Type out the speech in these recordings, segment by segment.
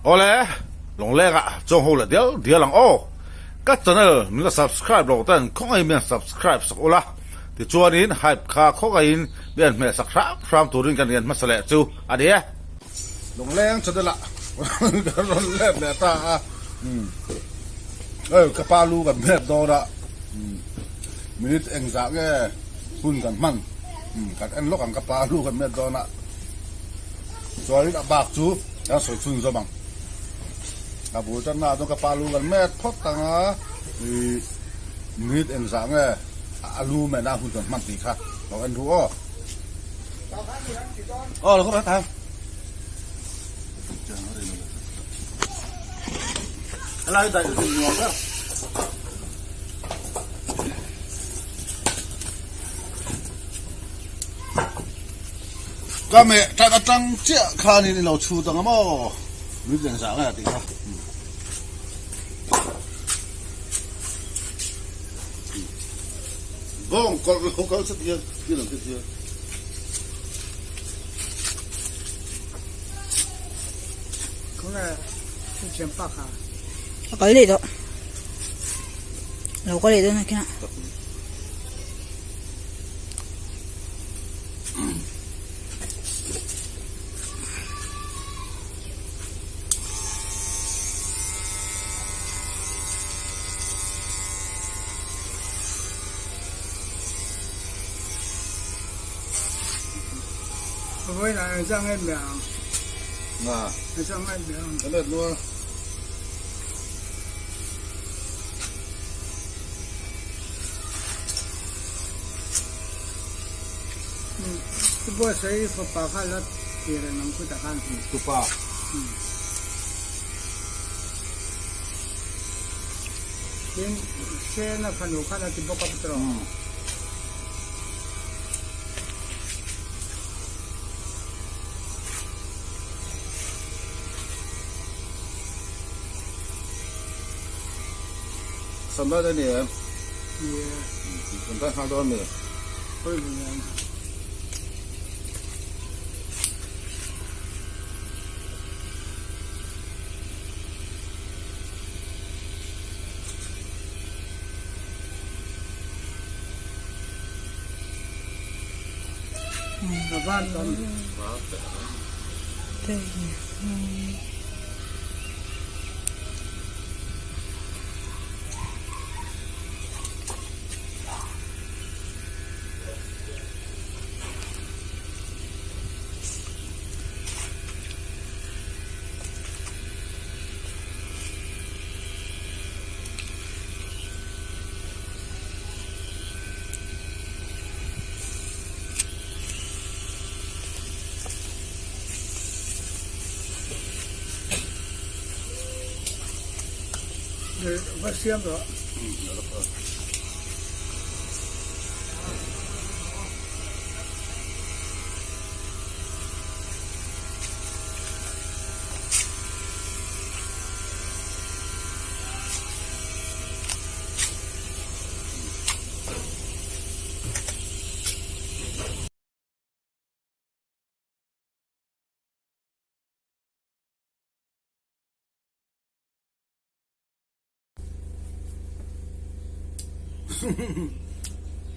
Awle, Lawngleng ah chuang ho leh dial dial ang aw. Ka channel min la subscribe lo ten khawngaihin min han subscribe sak ula, tichuanin hype kha khawngaihin min han hmeh sak hram hram turin kan rian hmasa leh chu a ni e. Lawngleng channel ah kan rawn let leh ta a, hei ka pa lu kan hmet dawn a, minute engzah nge hun kan hman kan en lawk ang ka pa lu kan hmet dawn a. Chuanin a bak chu kan sawi chhun zawm ang. A bul tanna ah chuan ka pa lu kan met phawt ang a, ih minute engzah nge a lu mehna hun kan hman tih kha lo en ru aw. Aw lo kawp ang. Helai daih nuam ber. Ka meh tan atang chiah khanin i lo chhut ang a maw? Min tleng zah nge tih kha. Bawng kawlh lo kal chat hian thil ang te hian. Khawnge i thianpa kha? A kal leh tawh. Lo kal leh dawn a khinah. Vawiinah engzah nge meh ang? Nga. Engzah nge meh ang? Ka let nual. I buatsaih i fapa kha la ti reng ang khutah khan. Tupa. Tin, Sena fanu khan a ti bawk a Petro. Samrat a ni em? Ni e. Kan tan nghal dawn mi? Khawi hmun em? A van tam. Va siam rawh.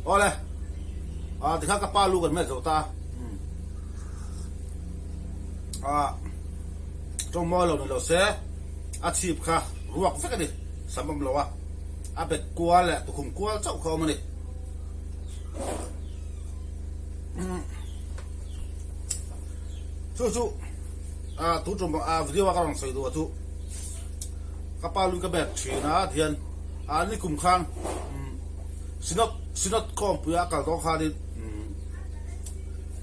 Awle ah tikha ka pa lu kan met zo ta ah tawng mawi lo ni lo se a chhip kha ruak vek a ni sam awm lo a a bet kual leh tukhum kual chauh kha awm a ni. Chu chu ah tu tum ah video a ka rawn sawi duh a chu ka pa lui ka bek thin a tihian ah nikum khan synod synod khawmpui a kal dawn khanin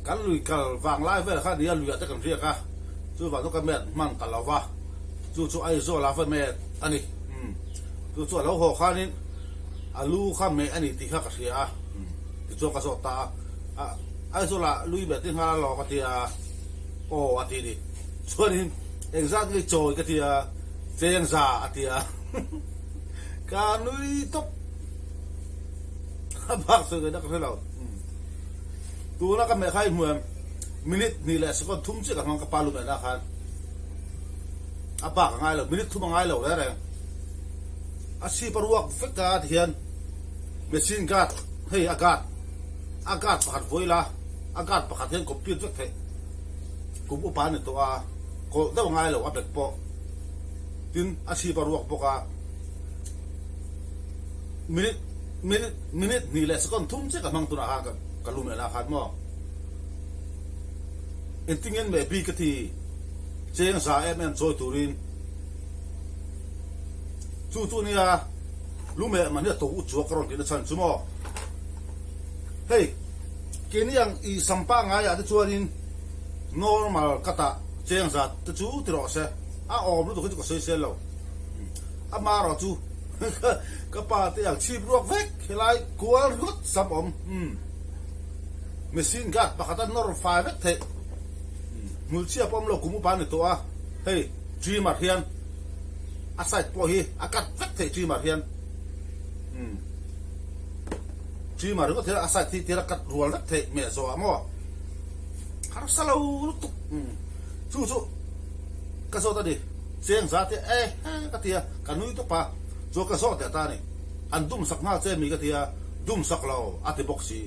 kan lui kal vang lai vel kha nia luiah te kan riak a chuvang chu ka met hman ta lo va chu chu Aizawl ah va met a ni chu chu a lo haw khanin a lu kha meh a ni tih kha ka hria a tichuan ka zawt ta a Aizawl ah lui meh ti nghal a lo ka ti a aw a ti ni chuanin engzat nge chawi ka ti a cheng za a ti a ka nui tawp a bak sawi ngaihna ka hre lo tuna ka meh kha i hmu em minute hnih leh second thum chiah ka hmang ka pa lu mehna khan. A bak a ngai lo, minute thum a ngai lo reng reng. A chhip a ruak vek a ti hian machine guard hei a guard a guard pakhat vawi la a guard pakhat hian complete vek theih. Kum upa a ni tawh a, kawlh deuh a ngai lo a bek pawh. Tin, a chhip a ruak bawk a, minute minute minute hnih leh second thum chiah ka hmang tunah khan ka ka lu meh lah khan maw. Engtin meh bik ka ti cheng za em em chawi turin chu chu nia lu meh mahni a to u chuak ka rawn tihna chhan chu maw. Hei keini ang i sam pangngai ah te chuanin normal ka tah cheng za te chu ti rawh se a awm lutuk hi chu ka sawi sel lo. Amaherawh chu ka pa te ang chhip ruak vek helai kual ringawt sam awm. Machine guard pakhat a nawr fai vek theih. Hmulchhia pawh awm lo kum upa a ni tawh a, hei trimmer hian a side pawh hi a cut vek theih trimmer hian. Trimmer ringawt hian a side hi tir a cut rual vek theih meh zawh ah maw. Harsa lo lutuk. Chu chu ka zawt a ni. Cheng za te e he ka ti a, ka nui tawp a, chuan ka zawt leh ta a ni. An dum sak nghal che mi ka ti a, dum sak lo a ti bawk si.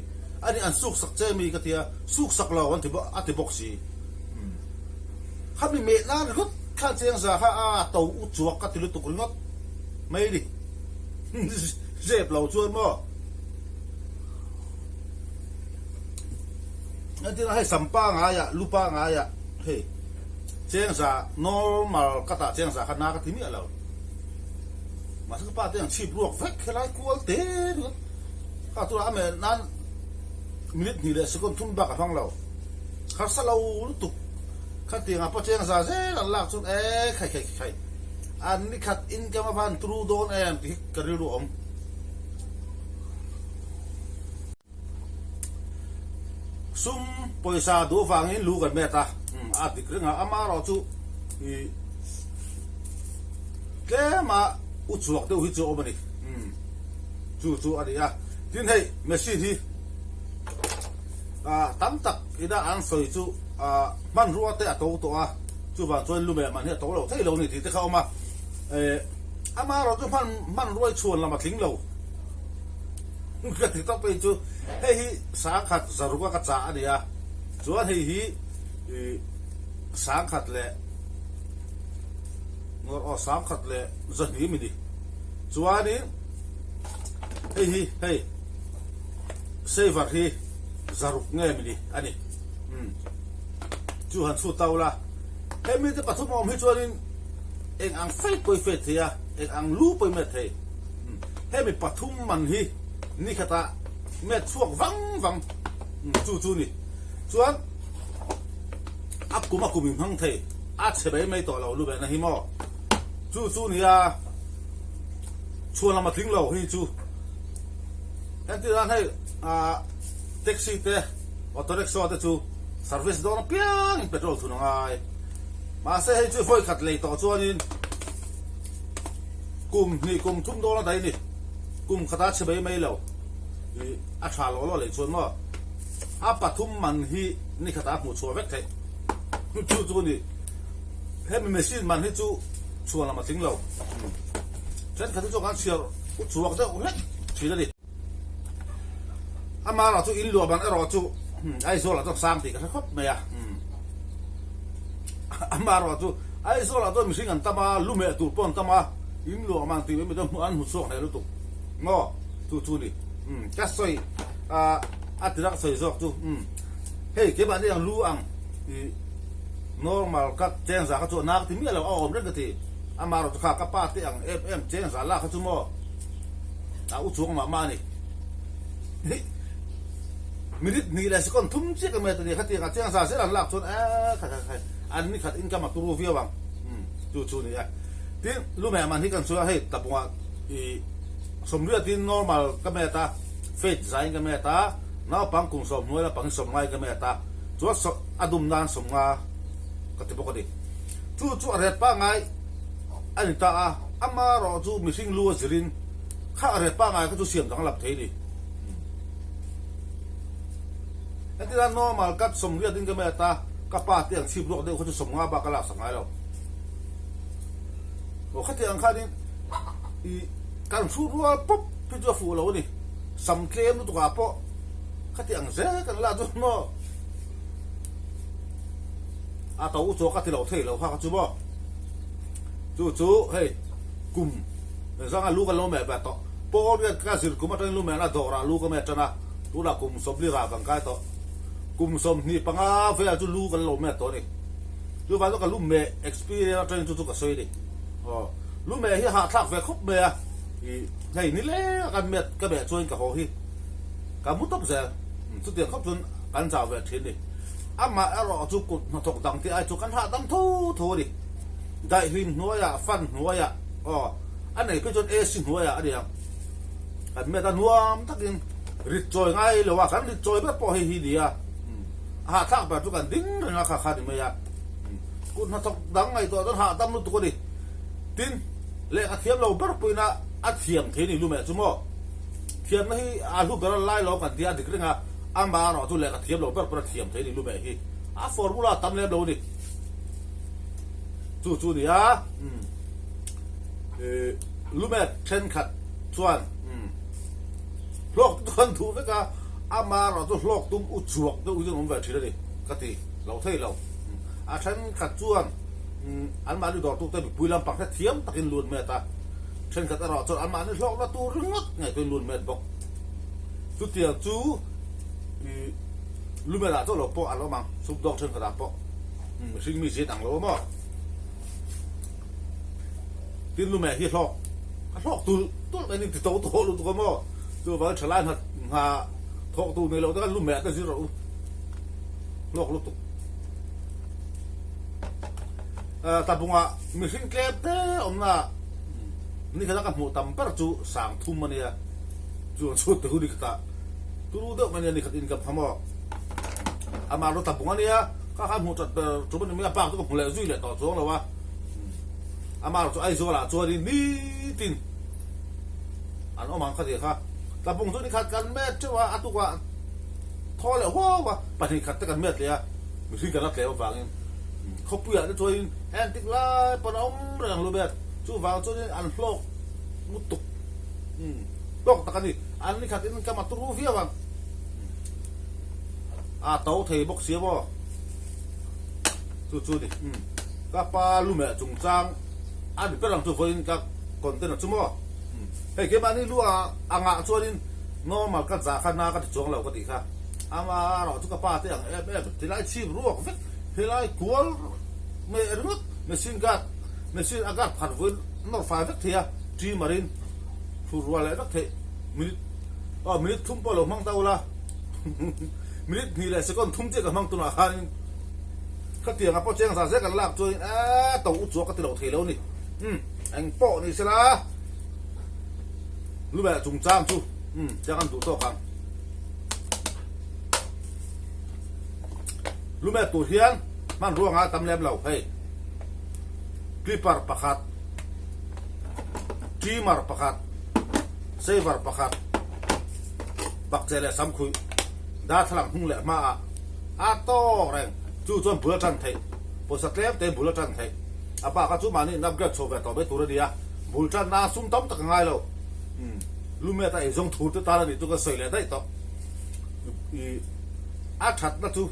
A ni an suk sak che mi ka ti a, suk sak lo an ti a ti bawk si. Khami meh nan ringawt khan cheng za kha a to u chuak ka ti lutuk ringawt mai ni. Zep lo chuan maw. Entirna hei sam pangaiah lu pangaiah hei cheng za normal ka tah cheng za kha na ka ti miah lo. Mahse ka pa te ang chhip ruak vek helai kual te ringawt. Kha tura a meh nan minute hnih leh second thum bak a hmang lo. Harsa lo lutuk. Khatiang ah pawh cheng za zel an lak chuan e khai khai khai an ni khat income a van turu dawn em tih hi ka rilru a awm. Sum pawisa duh avangin lu kan met a, a dik reng a, amaherawh chu ih tlema u chhuak deuh hi chu a awm a ni, chu chu a ni a. Tin hei machine hi ah tam tak ina an sawi chu ah hmanrua te a to tawh a, chuvang chuan lumeh man hi a to lo thei lo a ni tih te kha a awm a, eh amaherawh chu hman hmanrua hi chhuan lam a tling lo. Ka ti tawp phei chu hei hi sangkhat zaruk a ka chah a ni a, chuan hei hi ih sangkhat leh ngawr aw sangkhat leh zahnih mi ni. Chuanin hei hi hei saver hi zaruk nge mi ni a ni. Umm chu han chhut ta ula hemi te pathum a awm hi chuanin eng ang fate pawh i fate thei a, eng ang lu pawh i met thei. Hemi pathum man hi nikhatah met chhuak vang vang chu chu ni. Chuan a kum a kum in hmang thei a chhe mai mai tawh lo lu behna hi maw. Chu chu nia chhuan lam a tling lo hi chu. Entirah hei taxi te auto rickshaw te chu service dawn apiang in petrol thun a ngai. Mahse hei chu vawikhat lei tawh chuanin. Kum hnih kum thum dawn a daih ni. Kum khata chhe mai mai lo i a tha lo lo leh chuan maw a pathum man hi ni khata a hmuh chhuah vek theih chu chu ni. Hemi machine man hi chu chhuan lam a tling lo. Thenkhat hi chu kan chhiar u chhuak deuh hlek thin a ni. Amaherawh chu in luah man erawh chu Aizawl ah chuan sang tih ka hre khawp mai a. Amaherawh chu Aizawl ah chuan mihring an tam a, lu meh tur pawh an tam a, in luah man tih mai chu an hmu chhuak hle lutuk maw chu chu ni. Ka sawi a ti rak sawi zawk chu hei keimahni ang lu ang ih normal ka cheng za kha chu a na ka ti miah lo a awm reng ka ti. Amaherawh chu kha ka pa te ang em em cheng za lak kha chu maw. A u chuang mah mah a ni. Minute hnih leh second thum chiah ka met a ni. Khatiang ah chiang za zel an lak chuan eh khai khai khai an ni khat income a turu viau ang. Chu chu ni a. Tin lumeh man hi kan sawi a hei tlabungah i sawmriat in normal ka met a, fate zaiin ka met a, naupang kum sawm hnuai lampang hi sawmngai ka met a, chuan a dum nan sawmnga ka ti bawk a ni. Chu chu a ret pangngai a ni ta a, amaherawh chu mihring lu a zirin kha a ret pangngai kha chu siam danglam thei a ni. Entirah normal cut sawmriat in ka met a, ka pa te ang chhip ruak deuh kha chu sawmnga bak ka laksak ngai lo. Aw khatiang ang khanin i kan hrut rual pawp hi chu a fuh lo a ni. Sam tlem lutuk ah pawh khatiang zel kan la chu maw a to u chu ka ti lo thei lo kha kha chu maw. Chu chu hei kum zanga lu kan lo meh ve tawh. Pawl riat ka zir kum atangin lu mehna dawrah lu ka meh tan a, tunah kum sawmli rah kan kai tawh. Kum 25 vel chu lu kan lo meh tawh a ni. Chuvang chu ka lu meh experience atangin chu chu ka sawi a ni. Aw, lu meh hi hahthlak ve khawp mai a, ih hei ni leng a kan met ka meh chuan ka haw hi ka mu tawp zel. Chutiang khawp chuan kan chau ve thin a ni. Amah erawh chu kut hnathawk dang te ai chu kan hahdam tho tho a ni. Daihlim hnuaiah, fan hnuaiah, aw a nei phei chuan AC hnuaiah a ni ang. Kan met a nuam takin rit chawi ngai lo a, kan rit chawi ber pawh hei hi ni a. A hahthlak ber chu kan ding reng a kha kha ni mai a. Kut hnathawk dang ngaihtuah chuan hahdam lutuk a ni. Tin, lehkha thiam lo ber pawhin a a thiam thei ni lumeh chu maw? Thiamna hi a hlu ber a lai lo kan tia a dik reng a, amah erawh chu lehkha thiam lo ber pawhin a thiam thei ni lumeh hi. A formula a tam lem lo a ni. Chu chu a ni a, lumeh thenkhat chuan hlawk te chu an duh vek a, amah erawh chu hlawk tum u chhuak deuh hi an awm ve thin a ni ka ti lo thei lo. A thenkhat chuan anmahni dawrtute mipui lampang hre thiam takin lut met a, thenkhat erawh chuan anmahni hlawkna tur ringawt ngaihtuahin lut met bawk. Chutiang chu lumelah chauh lo pawh an awm ang, sumdawng thenkhatah pawh mihring mi zin ang lo a maw? Tin lumeh hi hlawk a hlawk tulh tulh mai ni ti to tawh lutuk a maw? Chuvangin thalai hna thawk tur nei lo te khan lumeh te zir rawh u, hlawk lutuk. Tlabunga mihring tlem te awmna ni khata ka hmuh tam ber chu sang thum a nia, chu an chhut te hu ni khata turu deuh mai nia ni khat income kha maw amah ro tlabung a nia kha khan hmuh that ber tum a ni mai a bak chu ka hmu leh zui leh tawh chuang lo a, amah ro chu Aizawl ah chuanin nitin an awm ang kha tia kha tlabung chu ni khat kan met teuh a a tukah thaw leh huau a pahnih khat te kan met leh a. Mihring kan la tlem avangin khawpuiah te chuanin engtik lai pawn a awm reng ang Lubet. Chuvang chuanin an hlawk lutuk hlawk tak a ni. An ni khat in kam a turu viau ang. A to thei bawk sia maw? Chu chu ni. Ka pa lumeh chungchang a ni ber ang chu vawiin ka content a chu maw? Hei keimahni lu angah chuanin normal ka zah kha na ka ti chuang lo ka tih kha. Ama erawh chu ka pa te ang em em, tilai chhip ruak vek, helai kual meh ringawt machine guard, machine a guard phat vawiin nawr fai vek thei a, trimmer in thur rual leh vek theih, minute aw minute thum pawh lo hmang ta ula, minute hnih leh second thum chiah ka hmang tunah khanin khatiang a pawh cheng zah zel kan lak chuanin eee to u chuak ka ti lo thei lo ni, umm eng pawh ni sela lubeh chungchang chu umm chiang an duh tawk ang. Lumet tur hian hmanrua ngai tam lem lo hei clipper pakhat trimmer pakhat saver pakhat bakcheh leh samkhuih darthlalang hnung leh hmaah a tawk reng chu chuan bul a tan theih pawisa tlem te bul a tan theih a bakah chu mahni in upgrade chho ve tawh mai tur a ni a bul tan nan sum tam tak a ngai lo. Lumet a eizawng thur te tan a nih chu kan sawi leh daih tawh. I a thatna chu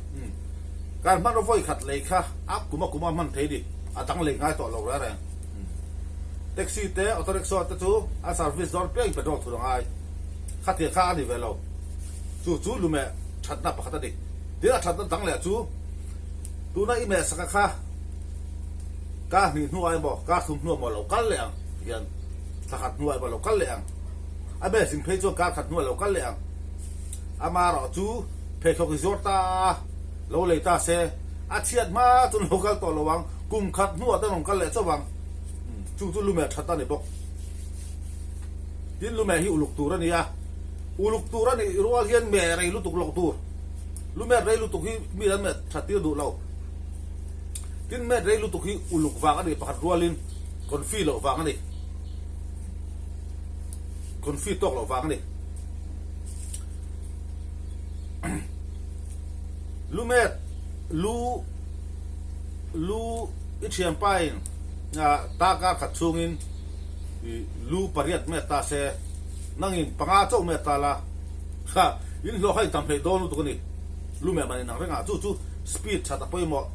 kan hman vawi khat lei kha a kum a kum a hman thei ni, a dang lei ngai tawh lo reng reng. Taxi te auto rickshaw te chu a service dawn piang in petrol thur a ngai. Khatia kha a ni ve lo. Chu chu lumeh thatna pakhat a ni. Tin a thatna dang leh chu tuna i meh saka kha ka hnih hnuah emaw ka thum hnuah emaw lo kal leh ang hian. Thla khat hnuah emaw lo kal leh ang. A bel zing phei chuan kar khat hnuah lo kal leh ang. Ama erawh chu pheikhawk i zuar ta a, lo lei ta se, a chhiat hma chuan lo kal tawh lo ang, kum khat hnuah te rawn kal leh chauh ang. Chu chu lumeh that a ni bawk. Tin lumeh hi uluk tur a ni a, uluk tur a nih rual hian meh rei lutuk loh tur. Lumeh rei lutuk hi mi an meh that tir duh lo. Tin meh rei lutuk hi uluk vang a nih pakhat rualin, Confi loh vang a ni. Confi tawk loh vang a ni. Lumet, lu, lu i thianpain. Darkar khat chhungin lu pariat met ta se, nangin panga chauh met ta la, kha in hlawh kha in tam hleih dawn lutuk a ni. Lu meh man inang rengah chu chu speed that a pawimawh.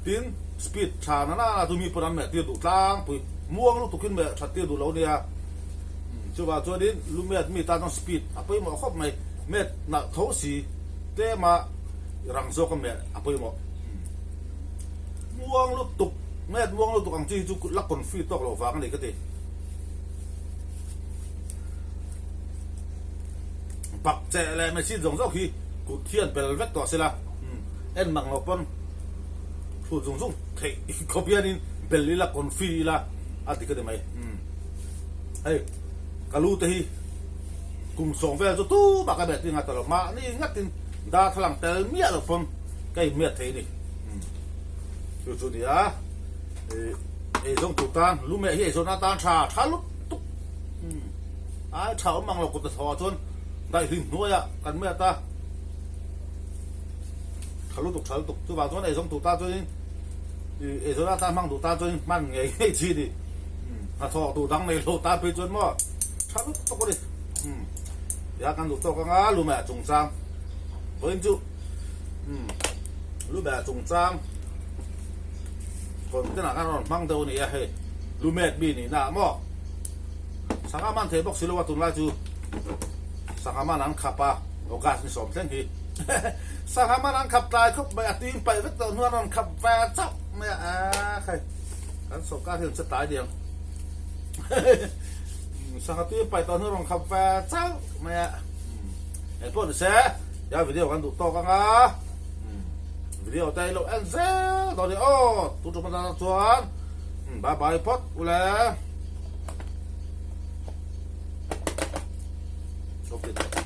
Tin, speed tha na na chu mi pawn an meh tir duh tlangpui. Muang lutukin meh that tir duh lo nia. Chuvang chuanin lu met mi tan chuan speed a pawimawh khawp mai. Met nalh tho si tlema rang zawka meh a pawimawh. Muang lutuk, met muang lutuk ang chi hi chu la confi tawk loh vang a ni ka ti. Pak cheh leh machine zawng zawng hi kut hian bel vek tawh sela, en mang lo pawn thut zung zung theih khawp hianin bel ila confi ila a dik a ni mai. Hei ka lu te hi kum sawng vel chu tumah ka met ngat ta lo, mahni ngatin darthlalang tel miah lo pawn ka inmiat thei a ni. Chu chu nia eizawn tur tan lu meh hi eizawn atan tha tha lutuk ai tha awm ang lo kut hnathawh ah chuan daihlim hnuaiah kan miat a tha lutuk tha lutuk chuvang chuan eizawn tur tan chuanin eizawn atan hmang duh tan chuanin hman ngei ngei chi a ni hnathawh duh dang nei lo tan phei chuan maw tha lutuk a ni tia kan duh tawk anga lu meh chungchang vawiin chu. Umm lu ber chungchang content ah khan rawn hmang deuh a ni a hei lu met mi nihna ah maw sangha man thei bawk si lo a tunlai chu sangha man an khap a august ni sawm thleng hi sangha man an khap tlai khawp mai a tuin paih vek tawh hnuan rawn khap ve chauh mai a ah hei kan sawrkar hian che tlai diang sangha tuin paih tawh hnuan rawn khap ve chauh mai a engpawh ni se. Ya video kan duh tawk anga video te ilo en zel dawn ni aw tu tum atana chuan bye bye phawt ule. Okay.